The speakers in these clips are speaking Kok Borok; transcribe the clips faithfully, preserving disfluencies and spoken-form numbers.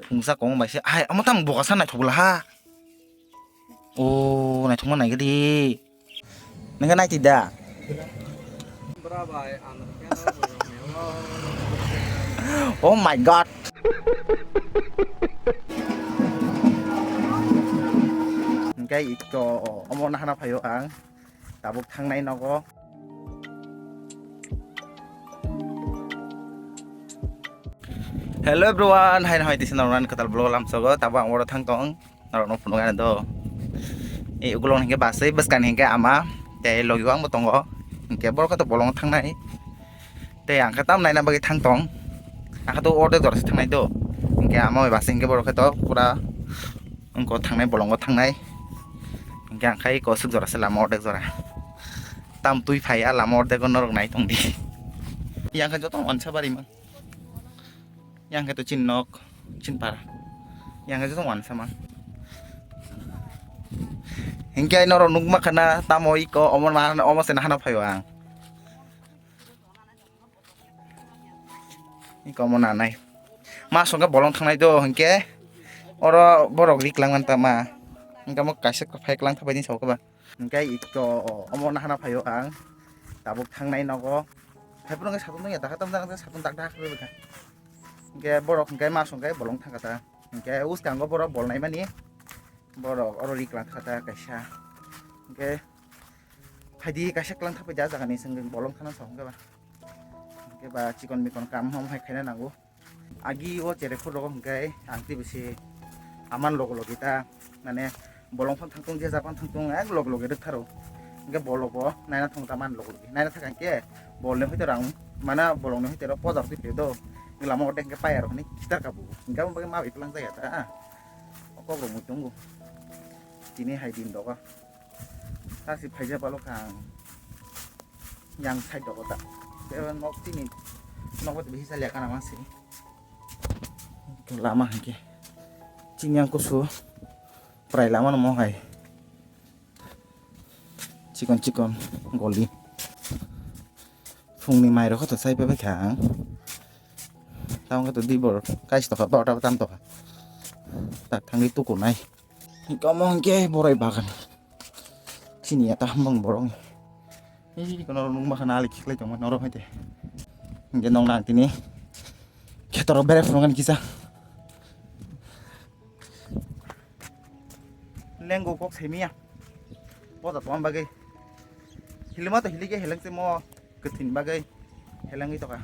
Phungsa kong bai se. Hai, omo tamo bokasa naithok bwla ha. O, naithokma naikhe di. Nangkhe naiti da. Oh my God. Hingke ito omo nahana phaio ang. Tabuk thangnai nogo. Hello everyone, hai hai tisa norok nani kwtal vlog lamsogo, tabuk ang oro thang tong, norok no phunuk ani do. E ukulok hingke basai bwskang hingke ama, tei logi o ang bo tongo, hingke borok khe to bolong thangnai. Tei ang khe tam naina bagwi thang tong, ang khe to ordek jora se thangnai do, hingke ama bai basai hingke borok khe to pura wngko thangnai, bolongo thangnai, hingke ang khe eko aswk jora se lama ordek jora. Tam twi phai a lama ordego norok nai tong di. Yang khe joto wansa bari mang. Yang khe to chin nok, chin para. Yang khe joto wansa mang. Hingke ai norok nukma khana tamo iko omo na, omo se nahana phaio ang. Iko omo nanai. Ma songke bolong thangnai do hingke oro borok ri klang man tama. Hingke omo kaisa phai klang thabai ni sokhe ba. Hingke ito omo nahana phaio ang tabuk thangnai nogo. Haiphuru hingke satung tongya, dakha tamjak hingke satung dakda khwlai bwkha. Hingke borok hingke ma songke bolong thangkha ta. Hingke uskango borok bol naimani borok oro ri klang kha ta kaisa. Hingke phaidi kaisa klang thapai da jagani sengeng bolong thana sa hingke ba. Hingke ba chikon mikon kam hom hai khaina nango. Agi o cherai phuru rogo hingke ang tei bisi aman logo logi ta, mane bolong phano thangtung, je ja phano thangtung, ek loge loge rwk tharo. Hingke bolok bo naina thang ta man logo logi. Naina thaka hingke bolni hoite rang, mana bolongni hoite ro pojar twi phi do. Lama o de hingke paya rok hwnwi kitar kabu. Hingke abo bagwi ma bai twlang jaya ta. O kok rok mui tongo. Tini hai din dogo. Tasi phaija balo kha ang. Yang side dogo ta. Tei nok chini nok bai bisi chaliya kana ma se. Lama hingke. Chini yang kusu. Prai lama no mo hai. Chikon chikon goli. Phungni mai rok to sai pai kha ang. Tamo to di bor kais to kha, bor tam to kha. Tak thangwi tuku nai. Hingke omo hingke borai bagan. Chini ya ta hambang borok ni. Ei kono rok nung bakha na ali khiklai tongma norok hai te. Hingke nong nang tini. Khetorok bere phunukani kisa. Lengo kok semiya. Boda tongma bagwi. Hilima to hilike heleng se mo. Kwthwini bagwi helengwi tongkha.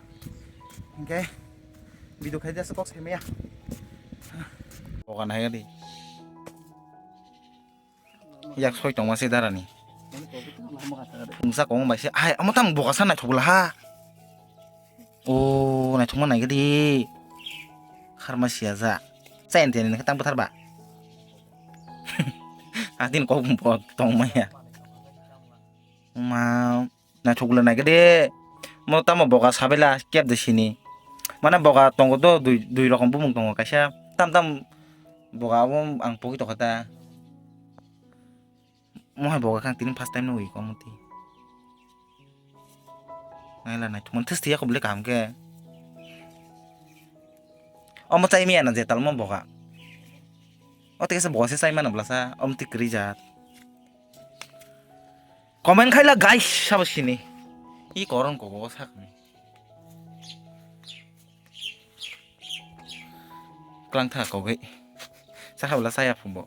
Hingke video khaidi aswk kok saimaya. Boga nai di. Yak soi tongma se darani. Mungsa kong bai se. Hai, omo tamo boga sa naithok bwla ha. O, naithokma naikhe di. Kharma siya ja. Chain teni naikhe tang bwthar ba. Atin kok bo tongmaya. Ma Naithok le naikhe de. Mo tamo boga sabela kep de sini. Mane boga tongo do dui, dui rokom bumung tongo. Kaisa tam tam boga abo ang pogwi tongkha ta. Mo hai boga khe ang tini first time nugwi kok muti. Naila naithok man thesti yakub le kaham khe. Omo chai miya na je talmo boga. O tei kaisa boga se chai mano blasa. Omo twi kwrwi jat. Comment khaila guys sabo sini. I koron kogo sakni. Klang tha kogwi. Sakha bwla saya phumbo.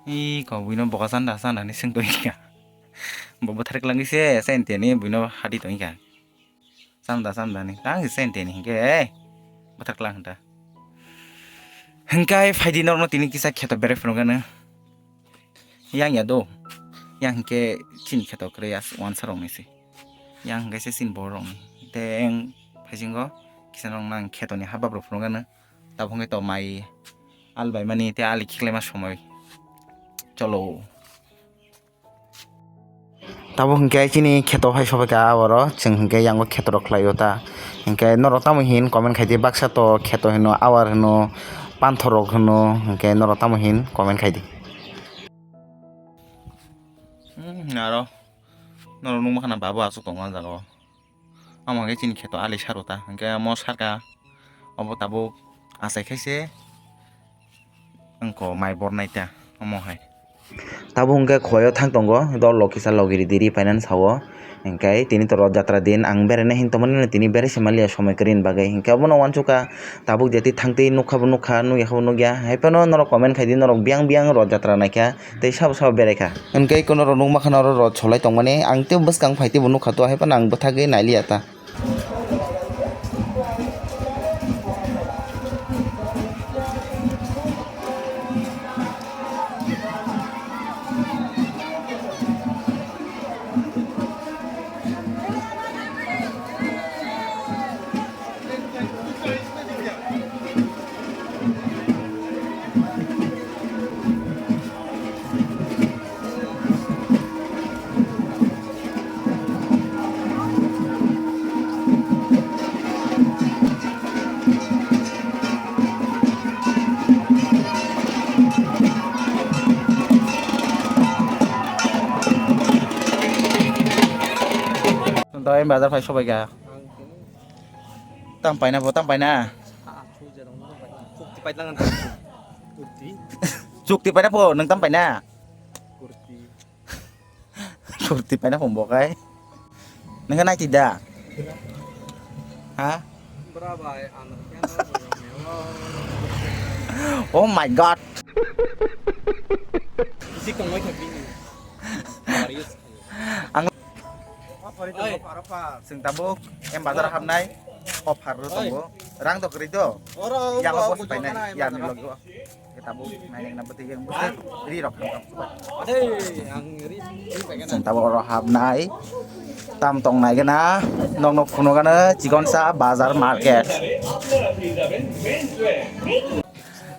I kogwi no boga sanda sanda ni sing tongya. Bo bwthar klang se sente ni buino hadi tongya. Samda samda ni tang se sente ni hingke. Bwthar klang da. Hingkai phaidi norno tini kisa kheto bere phunukgano. Yang ya do. Yang hingke chini kheto kwrwi as wansa rok ni se. Yang hingke se chini bor rok ni. Teng phaisingo kisa rok nang kheto ni habab rok phunukgano. Tabuk hingke to mai al bai mani te ali khiklai ma somoi. Cholo. Tabuk hingke chini kheto hai sobai ka oro chwng hingke yango kheto rok khlai o ta. Hingke norok tamo hin comment khai di baksa to kheto hino awar hino panthor rok hino hingke norok tamo hin comment khai di. Hmm, aro norok nukma khana babu aswk tongo o jaga o. Omo hingke chini kheto ali sar o ta hingke omo sar ka Obo tabuk achai khaise wngkho mai bornai ta omo hai. Tabuk hwnkhe khoyo thang tongo, dol lok kisa logi ridi ri painani sao. Hwnkhe tini to Rod Jatra din, ang beraina hin tongmani, tini berai se manliya somoi kwrwini bagwi. Hwnkhe obono uansukha, tabuk jeti thangtwi nukha bo nukha, nukya khe bo nukya. Hai phano norok comment khai di, norok biyang biyang Rod Jatra naikha, tei sabo sabo beraikha. Hwnkhe eko norok nukma kha norok Rod solai tongmani, ang tei bwskang phai teibo nukha to, hai phano ang bwthagwi nailiya ta. Doi bazar phai sobai ga. Tam paina bo, tam paina. Chukti paina bo, nang tam paina. Kurti paina phung bo kai. Nang nai ti da. Ha? Oh my god. Ang Chwng tabuk M Bazar habnai offer rw tongo. Rang do kwrwi do. Yang o boss painai, yang ni logi o. Tabuk nainai na bwtwi yang bwtwi ri rok thang thang. Chwng tabuk oro habnai. Tam tong nai gana. Nok nok phuno gana chikon sa bazar market.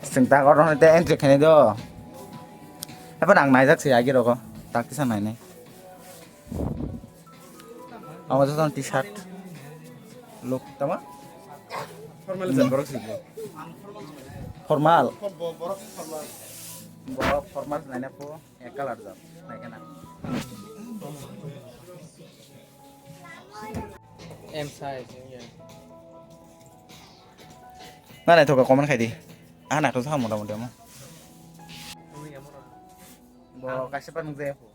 Chwng tak oro te entry khainai do. Hapan ang naijak se agi rogo. Tak kisa nainai. Amo jotono T-shirt. Look, tama? Formal. Formal. Borok formal naina po, ek color jat. Naikana. M size, yeah. Na naithoka comment khai di. Ah, naithok sa motamoti amo. Bo kaisa pa nung jaya po.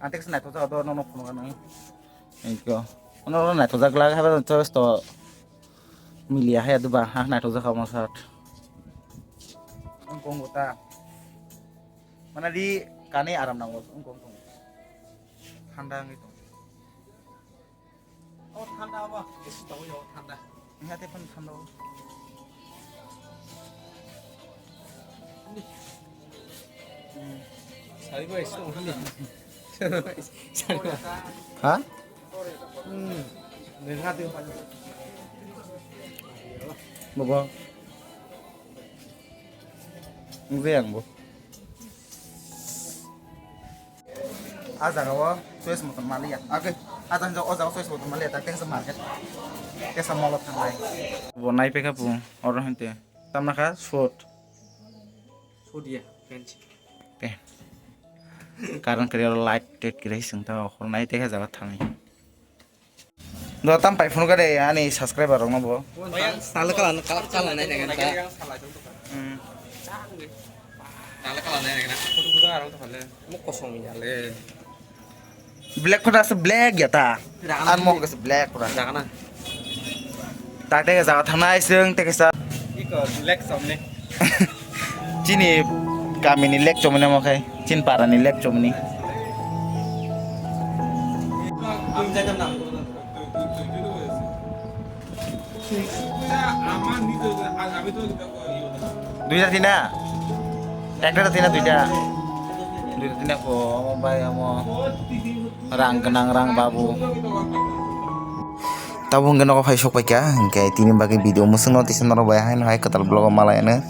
Ang tei kisa naithok jaga do, nono phunukha nung. Iko. Ono oro naithok jak glak, haiba choice to miliya haiya duba, ha naithok jak omo shirt. Ang kong gota. Mana di kani aram nango, ang kong tong. Thanda wngwi tong. O thanda ba. Isi tongwi o thanda. Nya te phan thanda o. Sari ba isi tongwi. Sari ba. Ha? Hmm. Nengati. Bobo. Nungde yang bo. Ah jaga o choice moton maliya. Age, ah jaga o jaga choice moton maliya, ta tesa market. Tesa mall o thangnai. Bo nai pekha bo, oro hinte. Tamna kha suit. Suit ya, pant. Te. Karon kare oro light tet kare sing ta hor nai te kha jaga thangnai. Do tam pai phone kare ani subscriber rok no bo. Sale kala kala nai nai ta. Hmm. Sale kala nai nai. Photo photo arang to phale. Mo kosong ya le. Black photo ase black ya ta. Ar mo kase black pura. Jaga na. Tak tak jaga thangnai sing te kisa. Iko black somne. Chini kamini lek chomni omo khe, chini parani lek chomni. Duita thina, ekta thina duita, duita thina ko omo bai omo rang gwnang rang babu. Tabuk hwnkhe nogo phai sok paikha, hwnkhe tini bagwi video mwswkno tisa norok bai haino hai kwtal vlog o malai anw.